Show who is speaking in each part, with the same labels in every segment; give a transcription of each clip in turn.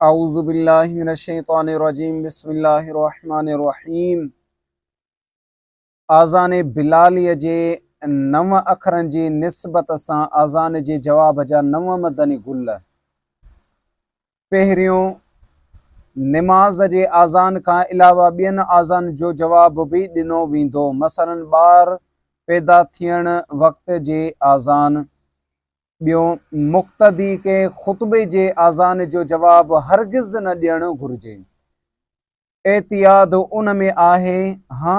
Speaker 1: اعوذ بالله من الشيطان الرجيم بسم الله الرحمن الرحيم آذان بلاليء جي نو اکرن جي نسبت سان آذان جي جواب جا نو مدني گل. پهريون، نماز جي آذان کان علاوه ٻين آذان جو جواب به ڏنو ويندو، مثلاً ٻار پيدا ٿيڻ وقت جي آذان. ٻيون، مقتدي کي خطبي جي آذان جو جواب هرگز نه ڏيڻ گهرجي. احتياط ان ۾ آهي، ها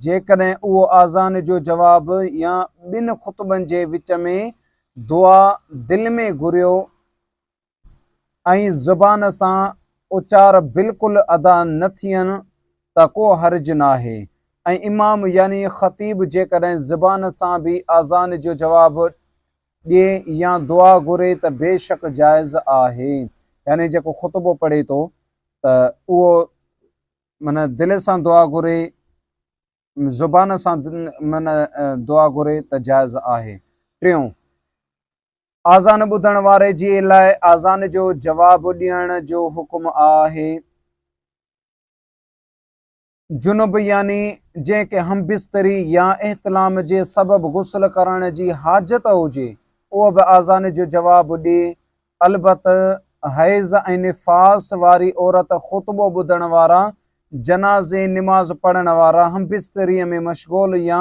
Speaker 1: جيڪڏهن اهو آذان جو جواب يا ٻن خطبن جي وچ ۾ دعا دل ۾ گهريو ۽ زبان سان اچار بلڪل ادا نه ٿين ته ڪو حرج ناهي ۽ امام يعني خطيب جيڪڏهن زبان سان به آذان جو جواب ڏئي يا دعا گهري ته بيشڪ جائز آهي يعني جيڪو خطبو پڙهي ٿو ته اهو معنيٰ دل سان دعا گهري، زبان سان معنيٰ دعا گهري ته جائز آهي. ٽيون، آذان ٻڌڻ واري جي لاء آذان جو جواب ڏيڻ جو حڪم آهي. جنب يعني جنهن کي همبستري يا احتلام جي سبب غسل ڪرڻ جي حاجت هجي، اهو به آذان جو جواب ڏئي. البت حيض ۽ نفاس واري عورت، خطبو ٻڌڻ وارا، جنازي نماز پڙهڻ وارا، همبستريء ۾ مشغول يا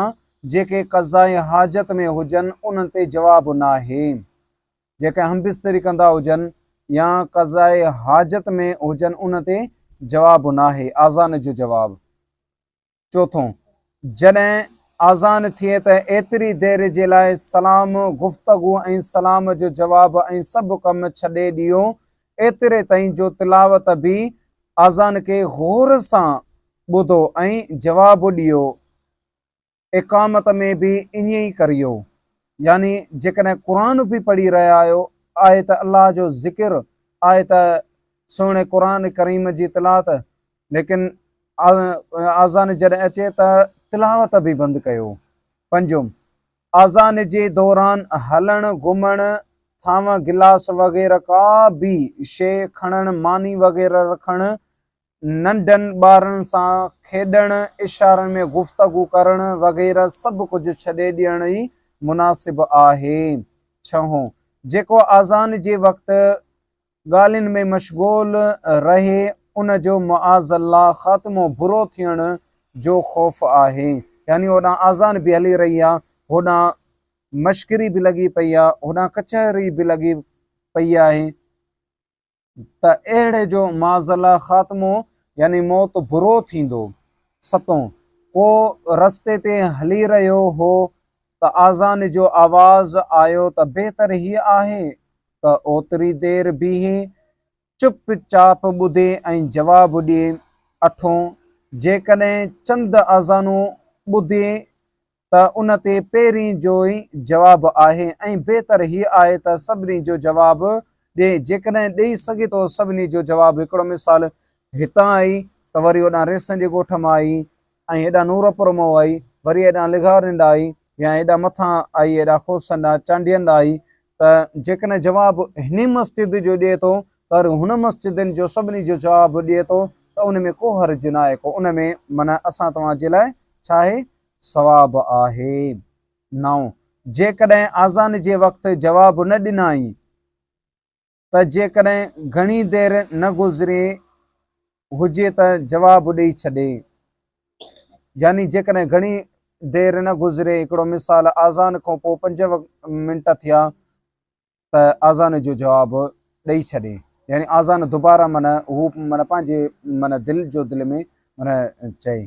Speaker 1: جيڪي قضاء حاجت ۾ هجن، انهن تي جواب ناهي. جيڪي همبستري ڪندا هجن يا قضاء حاجت ۾ هجن ان تي جواب ناهي، آذان جو جواب. چوٿون، جڏهن آذان ٿئي ته ايتري دير جي لاء سلام، گفتگو ۽ سلام جو جواب ۽ سڀ ڪم ڇڏي ڏيو، ايتري تائين جو تلاوت به آذان کي غور سان ٻڌو ۽ جواب ڏيو. اقامت ۾ به ائين ئي ڪريو. يعني جيڪڏهن قرآن به پڙهي رهيا آهيو، آهي ته الله جو ذڪر، آهي ته سهڻي قرآن ڪريم جي تلاوت، ليڪن آذان جڏهن اچي ته تلاوت به بند ڪيو. پنجون، آذان جي دوران هلڻ، گهمڻ، ٿانو، گلاس وغيره ڪا به شيء کڻڻ، ماني وغيره رکڻ، ننڍن ٻارن سان کيڏڻ، اشارن ۾ گفتگو ڪرڻ وغيره سڀ ڪجهه ڇڏي ڏيڻ ئي مناسب آهي. ڇهون، جيڪو آذان جي وقت ڳالهين ۾ مشغول رهي ان جو معاذ الله خاتمو برو ٿيڻ جو خوف آهي. يعني هوڏانهن آذان به هلي رهي آهي، هوڏانهن مشڪري به لڳي پئي آهي، هوڏانهن ڪچهري به لڳي پئي آهي. ته اهڙي جو معاذ الله خاتمو يعني موت برو ٿيندو. ستون، ڪو رستي تي هلي رهيو هو ته آذان جو آواز آيو ته بهتر هيء آهي ته اوتري دير بيهي چپ چاپ ٻڌي ۽ جواب ڏئي. اٺون، جيڪڏهن چند آذانون ٻڌي ته ان تي پهرين جو ئي جواب آهي ۽ بهتر هيء آهي ته سڀني جو جواب ڏئي، جيڪڏهن ڏئي سگهي ٿو سڀني جو جواب. هڪڙو مثال، هتان آئي ته وري هوڏانهن ريسن جي ڳوٺ مان آئي ۽ هيڏانهن نورپور مان آئي، وري هيڏانهن لغارين ڏانهن آئي يا هيڏانهن مٿان آئي هيڏانهن کوسن ڏانهن، چانڊين ڏانهن آئي ته جيڪڏهن جواب هن مسجد جو ڏئي ٿو ته وري هن مسجدن جو سڀني جو جواب ڏئي ٿو ته ان ۾ ڪو حرج ناهي ڪو ان ۾ معنيٰ اسان توهان جي لاء ڇا آهي ثواب آهي. نائون، جيڪڏهن آذان جي وقت جواب نه ڏنائين ته جيڪڏهن گهڻي دير نه گذري هجي ته جواب ڏئي ڇڏي. يعني جيڪڏهن گهڻي دير نه گذري، هڪڙو مثال آذان کان پوء پنج منٽ ٿيا ته آذان جو جواب ڏئي ڇڏي. يعني آذان دوباره معنيٰ هو معنيٰ پنهنجي معنيٰ دل جو دل ۾ معنيٰ چئي.